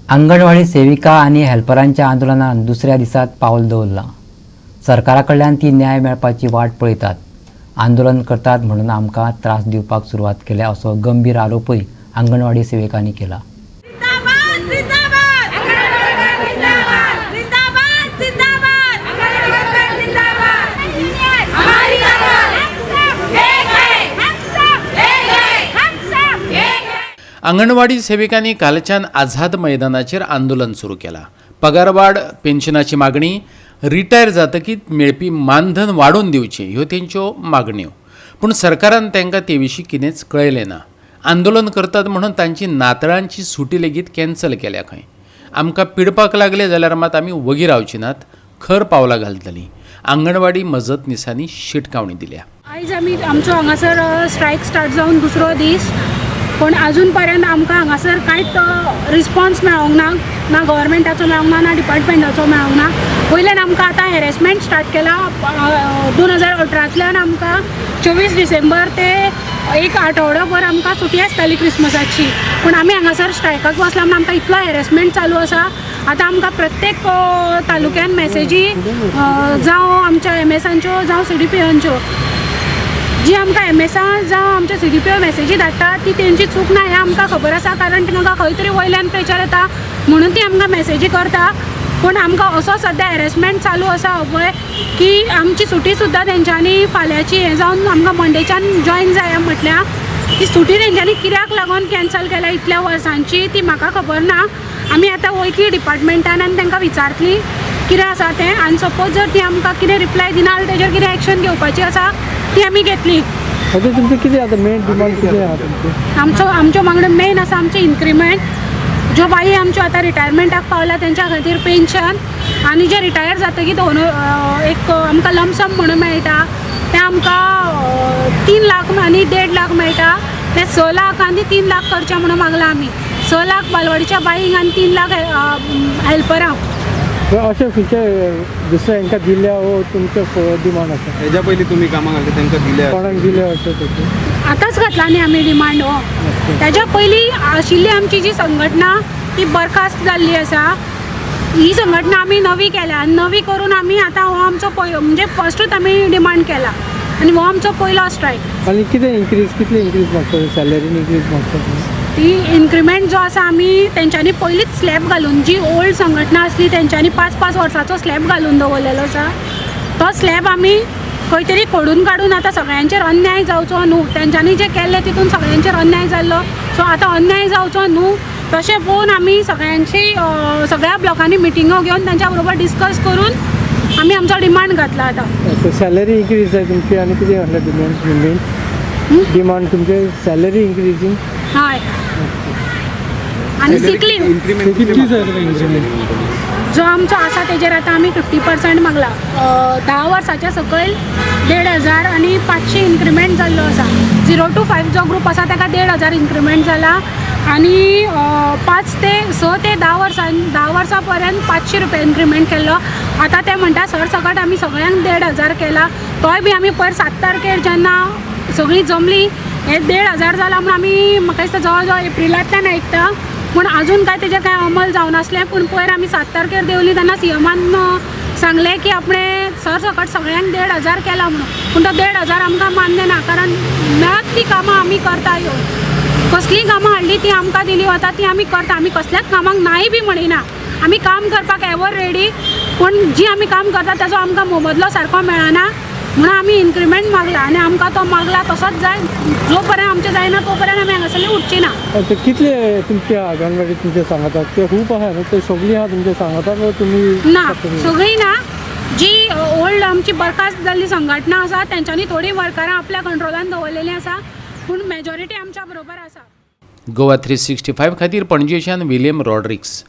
अंगणवाडी सेविका आनी हेल्परांच्या आंदोलनान दुसऱ्या दिसात पावल दवरलां. सरकारा कडल्यान ती न्याय मेळपाची वाट पळयतात. आंदोलन करतात म्हणून आमकां त्रास दिवपाक सुरवात केल्या असो गंभीर आरोपूय अंगणवाडी सेविकांनी केला. जिंदाबाद, जिंदाबाद, जिंदाबाद, जिंदाबाद, जिंदाबाद, जिंदाबाद. हमारी ताकत हम सब एक है, हम सब एक है, हम सब एक है. अंगणवाडी सेविकांनी कालच्यान आझाद मैदानाचेर आंदोलन सुरू केलां. पगारवाड, पेन्शनाची मागणी, रिटायर जातकीच मेळपी मानधन वाडोवन दिवचें ह्यो तेंच्यो मागण्यो. पूण सरकारान तांकां ते विशीं कितेंच कळयलें ना. आंदोलन करतात म्हणून तांची नातळांची सुटी लेगीत कॅन्सल केल्या खंय. आमकां पिडपाक लागले जाल्यार मात आमी वगी रावची नात, खर पावलां घालतलीं, आंगणवाडी मजतनिसांनी शिटकावणी दिल्या. आयज आमी आमचो हांगासर स्ट्रायक स्टार्ट जावन दुसरो दीस, पूण आजून पर्यंत आमकां हांगासर कांयच रिस्पॉन्स मेळोंक ना. ना गव्हर्मेंटाचो मेळोंक ना, ना डिपार्टमेंटाचो मेळोंक ना. वयल्यान आमकां आतां हॅरेसमेंट स्टार्ट केला. 2018तल्यान आमकां 24 डिसेंबर ते एक आठवडोभर आमकां सुटी आसताली क्रिसमसाची, पूण आमी हांगासर स्ट्रायकाक बसला म्हणून आमकां इतलो हॅरेसमेंट चालू आसा. आतां आमकां प्रत्येक तालुक्यान मॅसेजी, जावं आमच्या एमएसांच्यो, जावं सीडीपीओंच्यो, जी आमकां एमएसां जावं आमच्या सीडीपीओ मॅसेजी धाडटा, ती तेंची चूक ना हें आमकां खबर आसा, कारण तांकां खंय तरी वयल्यान प्रेशर येता म्हणून ती आमकां मॅसेजी करता. पूण आमकां असो सद्या हॅरेसमेंट चालू आसा पळय की आमची सुटी सुद्दां तेंच्यांनी फाल्यांची हें जावन आमकां मंडेच्यान जॉयन जाया म्हटल्या. ती सुटी तेंच्यांनी कित्याक लागून कॅन्सल केल्या इतल्या वर्सांची, ती म्हाका खबर ना. आमी आतां वयतली डिपार्टमेंटान आनी तांकां विचारतली कितें आसा तें, आनी सपोज जर ती आमकां कितें रिप्लाय दिना जाल्यार तेजेर कितें एक्शन घेवपाची आसा ती आमी घेतली. आतां तुमचें कितें आतां मेन डिमांड कितें आहा तुमचें? आमचो आमच्यो मागण्यो मेन आसा आमचें इन्क्रिमेंट, ज्यो बाई आमच्यो आतां रिटायरमेंटाक पावल्या तेंच्या खातीर पेन्शन, आनी जे रिटायर जातकीर दोन एक आमकां लमसम म्हणून मेळटा, तें आमकां 3 लाख आनी 1.5 लाख मेळटा, तें 6 लाख आनी 3 लाख करचें म्हणून मागलां आमी. 6 लाख बालवाडीच्या बाईंक आनी 3 लाख हेल्परांक. अशें खंयचे दुसऱ्या हांकां दिल्या वो तुमचे डिमांड आसा? हेज्या पयलीं तुमी कामां घातली तांकां दिल्या? कोणाक दिल्या अशें तशें? आतांच घातला न्ही आमी डिमांड हो. ताज्या पयलीं आशिल्ली आमची जी संघटना, ती बरखास्त जाल्ली आसा. ही संघटना आमी नवी केल्या आनी नवी करून आमी आतां हो आमचो म्हणजे फस्टूच आमी डिमांड केला आनी हो आमचो पयलो स्ट्रायक. आनी कितें इन्क्रीज, कितली इन्क्रीज मागता, सॅलरीन इन्क्रीज मागता तुमी? ती इन्क्रिमेंट जो आसा, आमी तेंच्यांनी पयलींच स्लॅब घालून, जी ओल्ड संघटना आसली तेंच्यांनी 5-5 वर्साचो स्लॅब घालून दवरलेलो आसा. तो स्लॅब आमी खंय तरी खोडून काडून आतां सगळ्यांचेर अन्याय जावचो न्हू, तेंच्यांनी जें केल्लें तितून सगळ्यांचेर अन्याय जाल्लो, सो आतां अन्याय जावचो न्हू तशें पळोवन आमी सगळ्यांची सगळ्या ब्लॉकांनी मिटिंगो घेवन तेंच्या बरोबर डिस्कस करून आमी आमचो डिमांड घातला आतां. सॅलरी इन्क्रीज जाय तुमची आनी कितें म्हणल्यार डिमांड, मेन डिमांड तुमचे सॅलरी इन्क्रीजींग? हय, आनी सीक लीव. इन्क्रीमेंट कितली जाय तुका इन्क्रीमेंट? जो आमचो आसा तेजेर आतां आमी 50% मागला. 10 वर्साच्या सकयल 1500 आनी 500 इन्क्रिमेंट जाल्लो आसा. 0 टू 5 जो ग्रूप आसा ताका 1500 इन्क्रिमेंट जाला आनी 5 ते 6 ते 10 वर्सां, 10 वर्सां पर्यंत 500 रुपया इन्क्रिमेंट केल्लो. आतां ते म्हणटा सरसकट आमी सगळ्यांक 1500 केला. तोय बी आमी पयर 7 तारखेर जेन्ना सगळीं जमली, हे 1500 जाला म्हूण आमी, म्हाका दिसता जवळ जवळ एप्रिलांतल्यान आयकता, पूण अजून काय तेजेर कांय अंमल जावनासलें. पूण पयर आमी 7 तारखेर देंवली तेन्ना सीएमान सांगलें की आपणें सरसकट सगळ्यांक 1500 केला म्हणून. पूण तो 1500 आमकां मान्य ना, कारण मेळत ती कामां आमी करता येवन. कसलीं कामां हाडली ती आमकां दिली वता, ती आमी करता. आमी कसल्याच कामाक नाय बी म्हणिना. आमी काम करपाक एवर रेडी, पूण जी आमी काम करता ताजो आमकां मोबदलो सारको मेळना म्हणून आमी इन्क्रिमेंट मागला आनी आमकां तो मागला तसोच जाय. जो पर्यंत आमचें जायना तो पर्यंत आमी हांगासरली उठची ना. ते कितले तुमचे आंगणवाडी तुमचे सांगतात ते खूब आहा न्हू, ते सगळीं आहा तुमचे सांगतात वो तुमी? ना, सगळीं ना. जी ओल्ड आमची बरखास्त जाल्ली संघटना आसा तेंच्यांनी थोडीं वर्करां आपल्या कंट्रोलान दवरलेलीं आसा, पूण मेजॉरिटी आमच्या बरोबर आसा. गोवा 365 खातीर पणजेच्यान विलियम रॉड्रिक्स.